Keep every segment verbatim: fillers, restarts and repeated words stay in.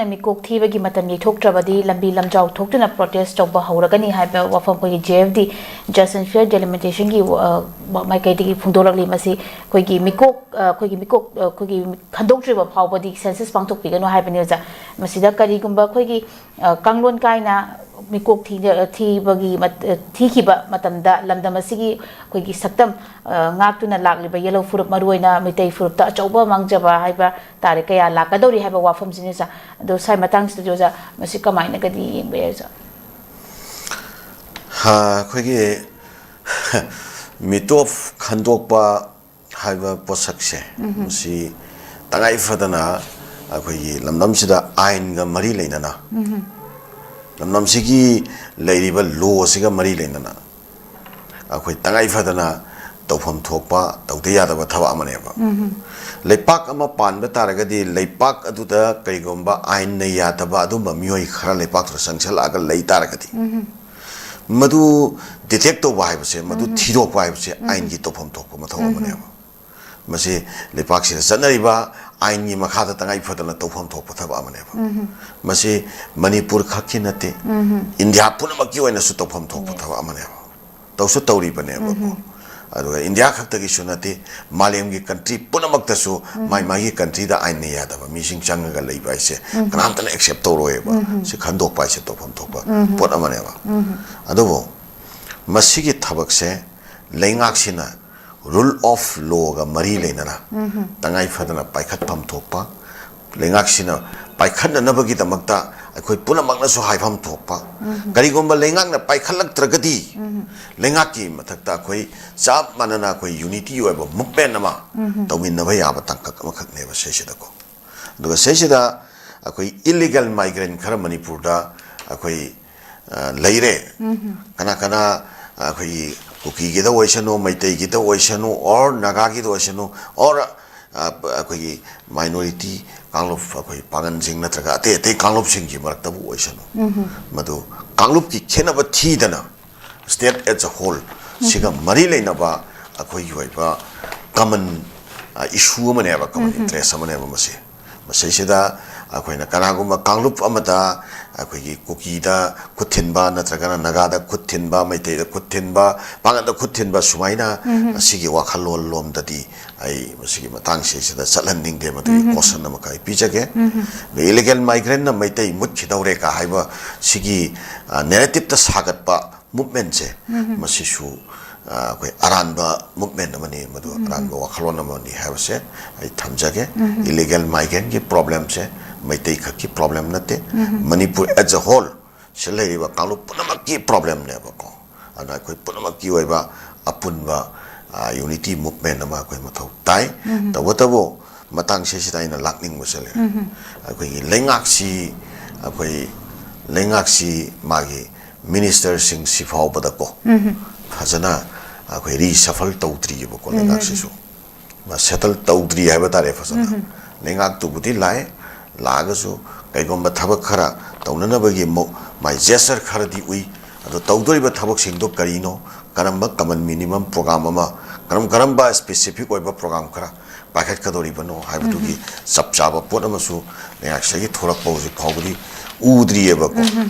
ꯃꯤꯀꯣꯛ ꯊꯤꯕꯒꯤ ꯃꯇꯝ ꯌꯩꯊꯣꯛꯇ꯭ꯔꯕꯗꯤ ꯂꯝꯕꯤ ꯂꯝꯖꯥꯎ ꯊꯣꯛꯇꯨꯅ protest ꯇꯧꯕ ꯍꯧꯔꯒꯅꯤ ꯍꯥꯏꯕ ꯋꯥꯐꯝ ꯑꯩꯈꯣꯏꯒꯤ J F D, Just and Fair Delimitation ꯒꯤ, ꯑ, ꯃꯥꯏꯀꯩꯗꯒꯤ ꯐꯣꯡꯗꯣꯔꯛꯂꯤ꯫ ꯃꯁꯤ ꯑꯩꯈꯣꯏꯒꯤ ꯃꯤꯀꯣꯛ, ꯑ, ꯑꯩꯈꯣꯏꯒꯤ ꯃꯤꯀꯣꯛ, ꯑ, ꯑꯩꯈꯣꯏꯒꯤ ꯈꯟꯗꯣꯛꯇ꯭ꯔꯤꯕ ꯐꯥꯎꯕꯗꯤ census ꯄꯥꯡꯊꯣꯛꯄꯤꯒꯅꯨ ꯍꯥꯏꯕꯅꯤ, ꯑꯣꯖꯥ꯫ ꯃꯁꯤꯗ ꯀꯔꯤꯒꯨꯝꯕ ꯑꯩꯈꯣꯏꯒꯤ, ꯑ, ꯀꯥꯡꯂꯣꯟ ꯀꯥꯏꯅ ꯃꯤꯀꯣꯛ ꯊꯤ-, ꯊꯤꯕꯒꯤ ꯃꯠ-, ꯊꯤꯈꯤꯕ ꯃꯇꯝꯗ ꯂꯝꯗꯝ ꯑꯁꯤꯒꯤ ꯑꯩꯈꯣꯏꯒꯤ ꯁꯛꯇꯝ, ꯑ, ꯉꯥꯛꯇꯨꯅ ꯂꯥꯛꯂꯤꯕ ꯌꯦꯜꯍꯧ ꯐꯨꯔꯨꯞ, ꯃꯔꯨꯑꯣꯏꯅ ꯃꯩꯇꯩ ꯐꯨꯔꯨꯞꯇ ꯑꯆꯧꯕ ꯃꯥꯡꯖꯕ ꯍꯥꯏꯕ ꯇꯥꯔꯦ, ꯀꯌꯥ ꯂꯥꯛꯀꯗꯧꯔꯤ ꯍꯥꯏꯕ ꯋꯥꯐꯝꯁꯤꯅꯤ, ꯑꯣꯖꯥ꯫ ꯑꯗꯣ ꯁ꯭ꯋꯥꯏ ꯃꯇꯥꯡꯁꯤꯗꯗꯤ, ꯑꯣꯖꯥ, ꯃꯁꯤ ꯀꯃꯥꯏꯅꯒꯗꯤ ꯌꯦꯡꯕ ꯌꯥꯏ, ꯑꯣꯖꯥ? ꯍꯥ, ꯑꯩꯈꯣꯏꯒꯤ ꯃꯤꯇꯣꯞ ꯈꯟꯗꯣꯛꯄ ꯍꯥꯏꯕ ꯄꯣꯠꯁꯛꯁꯦ, ꯃꯁꯤ ꯇꯉꯥꯏ ꯐꯗꯅ ꯑꯩꯈꯣꯏꯒꯤ ꯂꯝꯗꯝꯁꯤꯗ ꯑꯥꯏꯟꯒ ꯃꯔꯤ ꯂꯩꯅꯅ, ꯂꯝꯗꯝꯁꯤꯒꯤ ꯂꯩꯔꯤꯕ law ꯁꯤꯒ ꯃꯔꯤ ꯂꯩꯅꯅ ꯑꯩꯈꯣꯏ ꯇꯉꯥꯏ ꯐꯗꯅ ꯇꯧꯐꯝ ꯊꯣꯛꯄ, ꯇꯧꯗ ꯌꯥꯗꯕ ꯊꯕꯛ ꯑꯃꯅꯦꯕ꯫ ꯂꯩꯄꯥꯛ ꯑꯃ ꯄꯥꯟꯕ ꯇꯥꯔꯒꯗꯤ ꯂꯩꯄꯥꯛ ꯑꯗꯨꯗ ꯀꯔꯤꯒꯨꯝꯕ ꯑꯥꯏꯟꯅ ꯌꯥꯗꯕ ꯑꯗꯨꯝꯕ ꯃꯤꯑꯣꯏ ꯈꯔ ꯂꯩꯄꯥꯛꯇꯨꯗ ꯆꯪꯁꯜꯂꯛꯑꯒ ꯂꯩ ꯇꯥꯔꯒꯗꯤ, ꯃꯗꯨ detect ꯇꯧꯕ ꯍꯥꯏꯕꯁꯦ, ꯃꯗꯨ ꯊꯤꯗꯣꯛꯄ ꯍꯥꯏꯕꯁꯦ ꯑꯥꯏꯟꯒꯤ ꯇꯧꯐꯝ ꯊꯣꯛꯄ ꯃꯊꯧ ꯑꯃꯅꯦꯕ꯫ ꯃꯁꯤ ꯂꯩꯄꯥꯛꯁꯤꯗ ꯆꯠꯅꯔꯤꯕ ꯑꯥꯏꯟꯒꯤ ꯃꯈꯥꯗ ꯇꯉꯥꯏ ꯐꯗꯅ ꯇꯧꯐꯝ ꯊꯣꯛꯄ ꯊꯕꯛ ꯑꯃꯅꯦꯕ꯫ ꯃꯁꯤ ꯃꯅꯤꯄꯨꯔ ꯈꯛꯀꯤ ꯅꯠꯇꯦ, ꯏꯟꯗꯤꯌꯥ ꯄꯨꯝꯅꯃꯛꯀꯤ ꯑꯣꯏꯅꯁꯨ ꯇꯧꯐꯝ ꯊꯣꯛꯄ ꯊꯕꯛ ꯑꯃꯅꯦꯕ꯫ ꯇꯧꯁꯨ ꯇꯧꯔꯤꯕꯅꯦꯕꯀꯣ꯫ ꯑꯗꯨꯒ ꯏꯟꯗꯤꯌꯥ ꯈꯛꯇꯒꯤꯁꯨ ꯅꯠꯇꯦ, ꯃꯥꯂꯦꯝꯒꯤ country ꯄꯨꯝꯅꯃꯛꯇꯁꯨ ꯃꯥꯏ ꯃꯥꯒꯤ countryꯗ ꯑꯥꯏꯟꯅ ꯌꯥꯗꯕ ꯃꯤꯁꯤꯡ ꯆꯪꯉꯒ ꯂꯩꯕ ꯍꯥꯏꯁꯦ ꯀꯅꯥꯝꯇꯅ accept ꯇꯧꯔꯣꯏꯕ꯫ ꯁꯤ ꯈꯟꯗꯣꯛꯄ ꯍꯥꯏꯁꯦ ꯇꯧꯐꯝ ꯊꯣꯛꯄ ꯄꯣꯠ ꯑꯃꯅꯦꯕ꯫ ꯑꯗꯨꯕꯨ ꯃꯁꯤꯒꯤ ꯊꯕꯛꯁꯦ ꯂꯩꯉꯥꯛꯁꯤꯅ rule of lawꯒ ꯃꯔꯤ ꯂꯩꯅꯅ ꯇꯉꯥꯏ ꯐꯗꯅ ꯄꯥꯏꯈꯠꯐꯝ ꯊꯣꯛꯄ, ꯂꯩꯉꯥꯛꯁꯤꯅ ꯄꯥꯏꯈꯠꯅꯅꯕꯒꯤꯗꯃꯛꯇ ꯑꯩꯈꯣꯏ ꯄꯨꯝꯅꯃꯛꯅꯁꯨ ꯍꯥꯏꯐꯝ ꯊꯣꯛꯄ, ꯀꯔꯤꯒꯨꯝꯕ ꯂꯩꯉꯥꯛꯅ ꯄꯥꯏꯈꯠꯂꯛꯇ꯭ꯔꯒꯗꯤ ꯂꯩꯉꯥꯛꯀꯤ ꯃꯊꯛꯇ ꯑꯩꯈꯣꯏ ꯆꯞ ꯃꯥꯟꯅꯅ ꯑꯩꯈꯣꯏ unity ꯑꯣꯏꯕ movement ꯑꯃ ꯇꯧꯃꯤꯟꯅꯕ ꯌꯥꯕ ꯇꯥꯡꯀꯛ ꯑꯃꯈꯛꯅꯦꯕ ꯁꯤꯁꯤꯗꯀꯣ꯫ ꯑꯗꯨꯒ ꯁꯤꯁꯤꯗ ꯑꯩꯈꯣꯏ illegal migrant ꯈꯔ ꯃꯅꯤꯄꯨꯔꯗ ꯑꯩꯈꯣꯏ, ꯑ, ꯂꯩꯔꯦ꯫ ꯀꯅꯥ ꯀꯅꯥ, ꯑ, ꯑꯩꯈꯣꯏꯒꯤ ꯀꯨꯀꯤꯒꯤꯗ ꯑꯣꯏꯁꯅꯨ, ꯃꯩꯇꯩꯒꯤꯗ ꯑꯣꯏꯁꯅꯨ, or ꯅꯥꯒꯥꯒꯤꯗ ꯑꯣꯏꯁꯅꯨ, or, ꯑ, ꯑꯩꯈꯣꯏꯒꯤ minority ꯀꯥꯡꯂꯨꯞ, ꯑꯩꯈꯣꯏ ꯄꯥꯉꯟꯁꯤꯡ ꯅꯠꯇ꯭ꯔꯒ ꯑꯇꯩ ꯑꯇꯩ ꯀꯥꯡꯂꯨꯞꯁꯤꯡꯒꯤ ꯃꯔꯛꯇꯕꯨ ꯑꯣꯏꯁꯅꯨ, ꯃꯗꯨ ꯀꯥꯡꯂꯨꯞꯀꯤ ꯈꯦꯠꯅꯕ ꯊꯤꯗꯅ state as a whole ꯁꯤꯒ ꯃꯔꯤ ꯂꯩꯅꯕ ꯑꯩꯈꯣꯏꯒꯤ ꯑꯣꯏꯕ common, ꯑ, issue ꯑꯃꯅꯦꯕ, common interest ꯑꯃꯅꯦꯕ ꯃꯁꯤ꯫ ꯃꯁꯤꯁꯤꯗ ꯑꯩꯈꯣꯏꯅ ꯀꯅꯥꯒꯨꯝꯕ ꯀꯥꯡꯂꯨꯞ ꯑꯃꯗ ꯑꯩꯈꯣꯏꯒꯤ ꯀꯨꯀꯤꯗ ꯈꯨꯠ ꯊꯤꯟꯕ, ꯅꯠꯇ꯭ꯔꯒꯅ ꯅꯥꯒꯥꯗ ꯈꯨꯠ ꯊꯤꯟꯕ, ꯃꯩꯇꯩꯗ ꯈꯨꯠ ꯊꯤꯟꯕ, ꯄꯥꯡꯒꯜꯗ ꯈꯨꯠ ꯊꯤꯟꯕ, ꯁꯨꯃꯥꯏꯅ ꯑꯁꯤꯒꯤ ꯋꯥꯈꯜꯂꯣꯟ ꯂꯣꯝꯗꯗꯤ ꯑꯩ ꯃꯁꯤꯒꯤ ꯃꯇꯥꯡꯁꯤꯗꯩꯁꯤꯗ ꯆꯠꯍꯟꯅꯤꯡꯗꯦ꯫ ꯃꯗꯨꯒꯤ ꯀꯣꯁꯟ ꯑꯃꯈꯛ ꯑꯩ ꯄꯤꯖꯒꯦ꯫ ꯑꯗ ꯏꯂꯤꯒꯦꯜ ꯃꯥꯏꯒ꯭ꯔꯦꯟꯅ ꯃꯩꯇꯩ ꯃꯨꯠꯈꯤꯗꯧꯔꯦ ꯀ ꯍꯥꯏꯕ ꯁꯤꯒꯤ, ꯑ, ꯅꯦꯔꯦꯇꯤꯞꯇ ꯁꯥꯒꯠꯄ ꯃꯨꯞꯃꯦꯟꯁꯦ, ꯃꯁꯤꯁꯨ, ꯑ, ꯑꯩꯈꯣꯏ ꯑꯔꯥꯟꯕ ꯃꯨꯞꯃꯦꯟ ꯑꯃꯅꯤ, ꯃꯗꯨ ꯑꯔꯥꯟꯕ ꯋꯥꯈꯜꯂꯣꯟ ꯑꯃꯅꯤ ꯍꯥꯏꯕꯁꯦ ꯑꯩ ꯊꯝꯖꯒꯦ꯫ ꯏꯂꯤꯒꯦꯜ ꯃꯥꯏꯒ꯭ꯔꯦꯟꯒꯤ ꯄ꯭ꯔꯣꯕ꯭ꯂꯦꯝꯁꯦ ꯃꯩꯇꯩ ꯈꯛꯀꯤ ꯄ꯭ꯔꯣꯕ꯭ꯂꯦꯝ ꯅꯠꯇꯦ, ꯃꯅꯤꯄꯨꯔ as a whole ꯁꯤꯗ ꯂꯩꯔꯤꯕ ꯀꯥꯡꯂꯨꯞ ꯄꯨꯝꯅꯃꯛꯀꯤ ꯄ꯭ꯔꯣꯕ꯭ꯂꯦꯝꯅꯦꯕꯀꯣ꯫ ꯑꯗꯨꯅ ꯑꯩꯈꯣꯏ ꯄꯨꯝꯅꯃꯛꯀꯤ ꯑꯣꯏꯕ ꯑꯄꯨꯟꯕ, ꯑ, ꯌꯨꯅꯤꯇꯤ ꯃꯨꯞꯃꯦꯟ ꯑꯃ ꯑꯩꯈꯣꯏ ꯃꯊꯧ ꯇꯥꯏ꯫ ꯇꯧꯕꯇꯕꯨ ꯃꯇꯥꯡꯁꯤꯗꯩꯁꯤꯗ ꯑꯩꯅ ꯂꯥꯛꯅꯤꯡꯕꯁꯦ ꯂꯩꯔꯦ꯫ ꯑꯩꯈꯣꯏꯒꯤ ꯂꯩꯉꯥꯛꯁꯤ, ꯑꯩꯈꯣꯏ ꯂꯩꯉꯥꯛꯁꯤ ꯃꯥꯒꯤ ꯃꯤꯅꯤꯁꯇꯔꯁꯤꯡ ꯁꯤ ꯐꯥꯎꯕꯗꯀꯣ ꯐꯖꯅ ꯑꯩꯈꯣꯏ ꯔꯤꯁꯐꯜ ꯇꯧꯗ꯭ꯔꯤꯑꯕꯀꯣ꯫ ꯂꯩꯉꯥꯛꯁꯤꯁꯨ ꯃꯥ ꯁꯦꯇꯜ ꯇꯧꯗ꯭ꯔꯤ ꯍꯥꯏꯕ ꯇꯥꯔꯦ ꯐꯖꯅ꯫ ꯂꯩꯉꯥꯛꯇꯨꯕꯨꯗꯤ ꯂꯥꯛꯑꯦ, ꯂꯥꯛꯑꯒꯁꯨ ꯀꯩꯒꯨꯝꯕ ꯊꯕꯛ ꯈꯔ ꯇꯧꯅꯅꯕꯒꯤ ꯃꯣ-, ꯃꯥꯏ ꯖꯦꯁꯆꯔ ꯈꯔꯗꯤ ꯎꯏ꯫ ꯑꯗꯣ ꯇꯧꯗꯣꯔꯤꯕ ꯊꯕꯛꯁꯤꯡꯗꯣ ꯀꯔꯤꯅꯣ, ꯀꯔꯝꯕ ꯀꯃꯟ ꯃꯤꯅꯤꯃꯝ ꯄ꯭ꯔꯣꯒ꯭ꯔꯥꯝ ꯑꯃ, ꯀꯔꯝ ꯀꯔꯝꯕ ꯁ꯭ꯄꯦꯁꯤꯐꯤꯛ ꯑꯣꯏꯕ ꯄ꯭ꯔꯣꯒ꯭ꯔꯥꯝ ꯈꯔ ꯄꯥꯏꯈꯠꯀꯗꯧꯔꯤꯕꯅꯣ ꯍꯥꯏꯕꯗꯨꯒꯤ ꯆꯞ ꯆꯥꯕ ꯄꯣꯠ ꯑꯃꯁꯨ ꯂꯩꯉꯥꯛꯁꯤꯗꯒꯤ ꯊꯣꯛꯂꯛꯄ ꯍꯧꯖꯤꯛ ꯐꯥꯎꯕꯗꯤ ꯎꯗ꯭ꯔꯤꯑꯕꯀꯣ꯫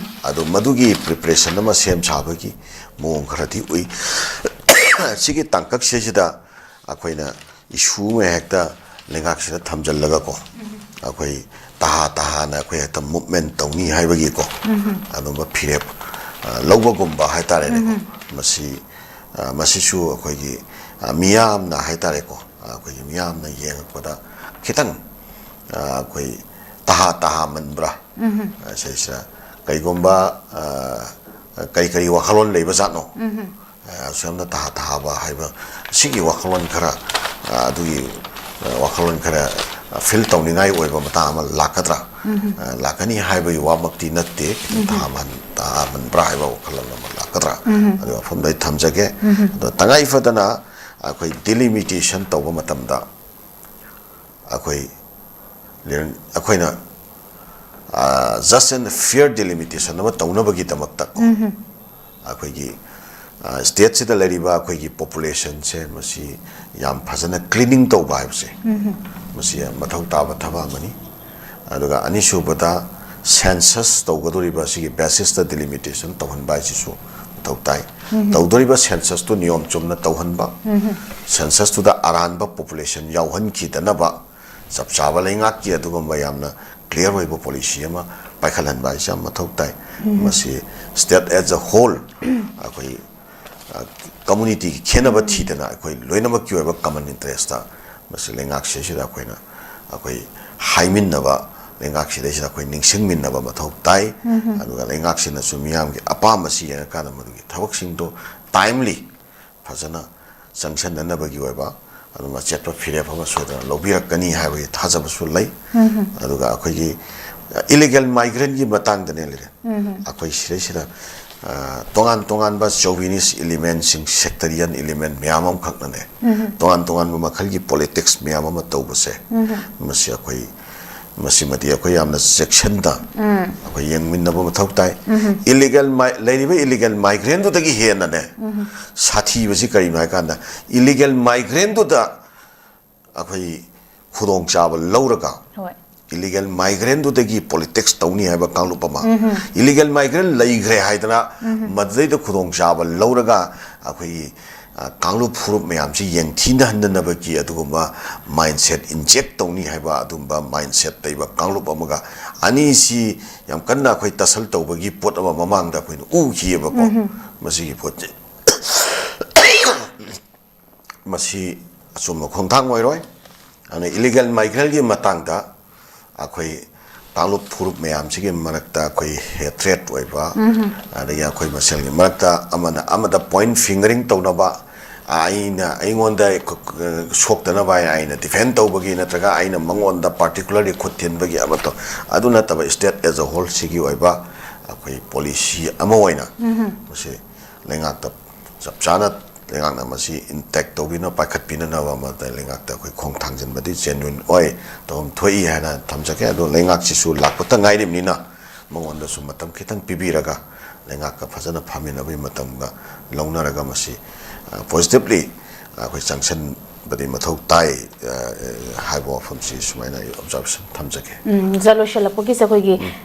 ꯑꯗꯣ ꯃꯗꯨꯒꯤ ꯄ꯭ꯔꯤꯄꯔꯦꯁꯟ ꯑꯃ ꯁꯦꯝ ꯁꯥꯕꯒꯤ ꯃꯑꯣꯡ ꯈꯔꯗꯤ ꯎꯏ꯫ ꯁꯤꯒꯤ ꯇꯥꯡꯀꯛꯁꯤꯗꯩꯁꯤꯗ ꯑꯩꯈꯣꯏꯅ ꯏꯁꯨ ꯑꯃ ꯍꯦꯛꯇ ꯂꯩꯉꯥꯛꯁꯤꯗ ꯊꯝꯖꯤꯜꯂꯒꯀꯣ, ꯑꯩꯈꯣꯏ ꯇꯍꯥ ꯇꯍꯥꯅ ꯑꯩꯈꯣꯏ ꯍꯦꯛꯇ ꯃꯨꯞꯃꯦꯟ ꯇꯧꯅꯤ ꯍꯥꯏꯕꯒꯤꯀꯣ, ꯑꯗꯨꯝꯕ ꯐꯤꯔꯦꯞ, ꯑ, ꯂꯧꯕꯒꯨꯝꯕ ꯍꯥꯏꯇꯥꯔꯦꯅꯦꯀꯣ꯫ ꯃꯁꯤ, ꯑ, ꯃꯁꯤꯁꯨ ꯑꯩꯈꯣꯏꯒꯤ, ꯑ, ꯃꯤꯌꯥꯝꯅ ꯍꯥꯏꯇꯥꯔꯦꯀꯣ, ꯑ, ꯑꯩꯈꯣꯏꯒꯤ ꯃꯤꯌꯥꯝꯅ ꯌꯦꯡꯉꯛꯄꯗ ꯈꯤꯇꯪ, ꯑ, ꯑꯩꯈꯣꯏ ꯇꯍꯥ ꯇꯍꯥꯃꯟꯕ꯭ꯔꯥ? ꯑ, ꯁꯤꯁꯤꯗ ꯀꯩꯒꯨꯝꯕ, ꯑ, ꯀꯔꯤ ꯀꯔꯤ ꯋꯥꯈꯜꯂꯣꯟ ꯂꯩꯕꯖꯥꯠꯅꯣ? ꯑ, ꯑꯁꯨꯛ ꯌꯥꯝꯅ ꯇꯍꯥ ꯇꯍꯥꯕ ꯍꯥꯏꯕ ꯁꯤꯒꯤ ꯋꯥꯈꯜꯂꯣꯟ ꯈꯔ, ꯑ, ꯑꯗꯨꯒꯤ, ꯑ, ꯋꯥꯈꯜꯂꯣꯟ ꯈꯔ, ꯑ, ꯐꯤꯜ ꯇꯧꯅꯤꯡꯉꯥꯏ ꯑꯣꯏꯕ ꯃꯇꯥꯡ ꯑꯃ ꯂꯥꯛꯀꯗ꯭ꯔꯥ? ꯑ, ꯂꯥꯛꯀꯅꯤ ꯍꯥꯏꯕꯒꯤ ꯋꯥꯃꯛꯇꯤ ꯅꯠꯇꯦ꯫ ꯈꯤꯇꯪ ꯇꯍꯥꯃꯟ-, ꯇꯍꯥꯃꯟꯕ꯭ꯔꯥ ꯍꯥꯏꯕ ꯋꯥꯈꯜꯂꯣꯟ ꯑꯃ ꯂꯥꯛꯀꯗ꯭ꯔꯥ? ꯑꯗꯨ ꯋꯥꯐꯝꯗꯣ ꯑꯩ ꯊꯝꯖꯒꯦ꯫ ꯑꯗꯣ ꯇꯉꯥꯏ ꯐꯗꯅ ꯑꯩꯈꯣꯏ ꯗꯤꯂꯤꯃꯤꯇꯦꯁꯟ ꯇꯧꯕ ꯃꯇꯝꯗ ꯑꯩꯈꯣꯏ ꯂꯤꯔ-, ꯑꯩꯈꯣꯏꯅ, ꯑ, just and fair delimitation ꯑꯃ ꯇꯧꯅꯕꯒꯤꯗꯃꯛꯇ ꯀꯣ, ꯑꯩꯈꯣꯏꯒꯤ, ꯑ, ꯁ꯭ꯇꯦꯠꯁꯤꯗ ꯂꯩꯔꯤꯕ ꯑꯩꯈꯣꯏꯒꯤ ꯄꯣꯄꯨꯂꯦꯁꯟꯁꯦ ꯃꯁꯤ ꯌꯥꯝ ꯐꯖꯅ ꯀ꯭ꯂꯤꯅꯤꯡ ꯇꯧꯕ ꯍꯥꯏꯕꯁꯦ, ꯃꯁꯤ ꯌꯥꯝ ꯃꯊꯧ ꯇꯥꯕ ꯊꯕꯛ ꯑꯃꯅꯤ꯫ ꯑꯗꯨꯒ ꯑꯅꯤꯁꯨꯕꯗ census ꯇꯧꯒꯗꯧꯔꯤꯕ ꯑꯁꯤꯒꯤ basis ꯇ delimitation ꯇꯧꯍꯟꯕ ꯍꯥꯏꯁꯤꯁꯨ ꯃꯊꯧ ꯇꯥꯏ꯫ ꯇꯧꯗꯧꯔꯤꯕ census ꯇꯨ ꯅꯤꯌꯣꯝ ꯆꯨꯝꯅ ꯇꯧꯍꯟꯕ, census ꯇꯨꯗ ꯑꯔꯥꯟꯕ population ꯌꯥꯎꯍꯟꯈꯤꯗꯅꯕ ꯆꯞ ꯆꯥꯕ ꯂꯩꯉꯥꯛꯀꯤ ꯑꯗꯨꯒꯨꯝꯕ ꯌꯥꯝꯅ clear ꯑꯣꯏꯕ policy ꯑꯃ ꯄꯥꯏꯈꯠꯍꯟꯕ ꯍꯥꯏꯁꯤ ꯌꯥꯝ ꯃꯊꯧ ꯇꯥꯏ꯫ ꯃꯁꯤ state as a whole ꯑꯩꯈꯣꯏ community ꯒꯤ ꯈꯦꯠꯅꯕ ꯊꯤꯗꯅ ꯑꯩꯈꯣꯏ ꯂꯣꯏꯅꯃꯛꯀꯤ ꯑꯣꯏꯕ common interest ꯇ ꯃꯁꯤ ꯂꯩꯉꯥꯛꯁꯤꯗꯩꯁꯤꯗ ꯑꯩꯈꯣꯏꯅ ꯑꯩꯈꯣꯏ ꯍꯥꯏꯃꯤꯟꯅꯕ, ꯂꯩꯉꯥꯛꯁꯤꯗꯩꯁꯤꯗ ꯑꯩꯈꯣꯏ ꯅꯤꯡꯁꯤꯡꯃꯤꯟꯅꯕ ꯃꯊꯧ ꯇꯥꯏ꯫ ꯑꯗꯨꯒ ꯂꯩꯉꯥꯛꯁꯤꯅꯁꯨ ꯃꯤꯌꯥꯝꯒꯤ ꯑꯄꯥꯝꯕꯁꯤ ꯌꯦꯡꯉꯀꯥꯟꯗ ꯃꯗꯨꯒꯤ ꯊꯕꯛꯁꯤꯡꯗꯣ timely ꯐꯖꯅ ꯆꯪꯁꯤꯟꯅꯅꯕꯒꯤ ꯑꯣꯏꯕ ꯑꯗꯨꯝ ꯑꯆꯦꯠꯄ ꯐꯤꯔꯦꯞ ꯑꯃ ꯁꯣꯏꯗꯅ ꯂꯧꯕꯤꯔꯛꯀꯅꯤ ꯍꯥꯏꯕꯒꯤ ꯊꯥꯖꯕꯁꯨ ꯂꯩ꯫ ꯑꯗꯨꯒ ꯑꯩꯈꯣꯏꯒꯤ illegal migrant ꯀꯤ ꯃꯇꯥꯡꯗꯅꯦ ꯂꯩꯔꯦ꯫ ꯑꯩꯈꯣꯏ ꯁꯤꯗꯩꯁꯤꯗ ꯑ, ꯇꯣꯉꯥꯟ ꯇꯣꯉꯥꯟꯕ chauvinist element ꯁꯤꯡ, sectarian element ꯃꯌꯥꯝ ꯑꯃꯈꯛꯅꯅꯦ ꯇꯣꯉꯥꯟ ꯇꯣꯉꯥꯟꯕ ꯃꯈꯜꯒꯤ politics ꯃꯌꯥꯝ ꯑꯃ ꯇꯧꯕꯁꯦ, ꯃꯁꯤ ꯑꯩꯈꯣꯏ ꯃꯁꯤꯃꯗꯤ ꯑꯩꯈꯣꯏ ꯌꯥꯝꯅ ꯆꯦꯛꯁꯤꯟꯅ ꯑꯩꯈꯣꯏ ꯌꯦꯡꯃꯤꯟꯅꯕ ꯃꯊꯧ ꯇꯥꯏ꯫ Illegal mi- ꯂꯩꯔꯤꯕ illegal migrant ꯗꯨꯗꯒꯤ ꯍꯦꯟꯅꯅꯦ ꯁꯥꯊꯤꯕꯁꯤ ꯀꯔꯤꯅꯣ ꯍꯥꯏ ꯀꯥꯟꯗ, illegal migrant ꯗꯨꯗ ꯑꯩꯈꯣꯏ ꯈꯨꯗꯣꯡꯆꯥꯕ ꯂꯧꯔꯒ, ꯍꯣꯏ꯫ Illegal migrant ꯗꯨꯗꯒꯤ politics ꯇꯧꯅꯤ ꯍꯥꯏꯕ ꯀꯥꯡꯂꯨꯞ ꯑꯃ, illegal migrant ꯂꯩꯈ꯭ꯔꯦ ꯍꯥꯏꯗꯅ ꯃꯗꯨꯗꯩꯗ ꯈꯨꯗꯣꯡꯆꯥꯕ ꯂꯧꯔꯒ ꯑꯩꯈꯣꯏꯒꯤ ꯑ, ꯀꯥꯡꯂꯨꯞ ꯐꯨꯔꯨꯞ ꯃꯌꯥꯝꯁꯤ ꯌꯦꯡꯊꯤꯅꯍꯟꯗꯅꯕꯒꯤ ꯑꯗꯨꯒꯨꯝꯕ mindset inject ꯇꯧꯅꯤ ꯍꯥꯏꯕ ꯑꯗꯨꯒꯨꯝꯕ mindset ꯂꯩꯕ ꯀꯥꯡꯂꯨꯞ ꯑꯃꯒ ꯑꯅꯤꯁꯤ ꯌꯥꯝ ꯀꯟꯅ ꯑꯩꯈꯣꯏ tussle ꯇꯧꯕꯒꯤ ꯄꯣꯠ ꯑꯃ ꯃꯃꯥꯡꯗ ꯑꯩꯈꯣꯏꯅ ꯎꯈꯤꯑꯕꯀꯣ꯫ ꯃꯁꯤꯒꯤ ꯄꯣꯠꯁꯦ ꯃꯁꯤ ꯑꯆꯨꯝꯕ ꯈꯣꯡꯊꯥꯡ ꯑꯣꯏꯔꯣꯏ꯫ ꯑꯗꯨꯅ illegal migrant ꯀꯤ ꯃꯇꯥꯡꯗ ꯑꯩꯈꯣꯏ ꯀꯥꯡꯂꯨꯞ ꯐꯨꯔꯨꯞ ꯃꯌꯥꯝꯁꯤꯒꯤ ꯃꯔꯛꯇ ꯑꯩꯈꯣꯏ hatred ꯑꯣꯏꯕ, ꯑꯗꯒꯤ ꯑꯩꯈꯣꯏ ꯃꯁꯦꯜꯒꯤ ꯃꯔꯛꯇ ꯑꯃꯅ ꯑꯃꯗ point fingering ꯇꯧꯅꯕ, ꯑꯩꯅ ꯑꯩꯉꯣꯟꯗ ꯁꯣꯛꯇꯅꯕ ꯍꯥꯏꯅ ꯑꯩꯅ defend ꯇꯧꯕꯒꯤ ꯅꯠꯇ꯭ꯔꯒ ꯑꯩꯅ ꯃꯉꯣꯟꯗ particularly ꯈꯨꯠ ꯊꯤꯟꯕꯒꯤ ꯑꯃ ꯇꯧ-, ꯑꯗꯨ ꯅꯠꯇꯕ state as a whole ꯁꯤꯒꯤ ꯑꯣꯏꯕ ꯑꯩꯈꯣꯏ policy ꯑꯃ ꯑꯣꯏꯅ ꯃꯁꯤ ꯂꯩꯉꯥꯛꯇ ꯆꯞ ꯆꯥꯅ ꯂꯩꯉꯥꯛꯅ ꯃꯁꯤ intact ꯇꯧꯕꯤꯅ ꯄꯥꯏꯈꯠꯄꯤꯅꯅꯕ ꯑꯃꯗ ꯂꯩꯉꯥꯛꯇ ꯑꯩꯈꯣꯏ ꯈꯣꯡ ꯊꯥꯡꯖꯤꯟꯕꯗꯤ genuine ꯑꯣꯏ, ꯇꯧꯐꯝ ꯊꯣꯛꯏ ꯍꯥꯏꯅ ꯊꯝꯖꯒꯦ꯫ ꯑꯗꯣ ꯂꯩꯉꯥꯛꯁꯤꯁꯨ ꯂꯥꯛꯄꯇ ꯉꯥꯏꯔꯤꯕꯅꯤꯅ ꯃꯉꯣꯟꯗꯁꯨ ꯃꯇꯝ ꯈꯤꯇꯪ ꯄꯤꯕꯤꯔꯒ ꯂꯩꯉꯥꯛꯀ ꯐꯖꯅ ꯐꯝꯃꯤꯟꯅꯕꯒꯤ ꯃꯇꯝꯒ ꯂꯧꯅꯔꯒ ꯃꯁꯤ, ꯑ, positively ꯑꯩꯈꯣꯏ ꯆꯪꯁꯟ-, ꯕꯗꯤ ꯃꯊꯧ ꯇꯥꯏ, ꯑ, ꯍꯥꯏꯕ ꯋꯥꯐꯝꯁꯤ ꯁꯨꯃꯥꯏꯅ ꯑꯩ observation ꯊꯝꯖꯒꯦ꯫ ꯎꯝ, ꯁꯤꯗ ꯂꯣꯏꯁꯤꯜꯂꯛꯄꯒꯤꯁꯦ ꯑꯩꯈꯣꯏꯒꯤ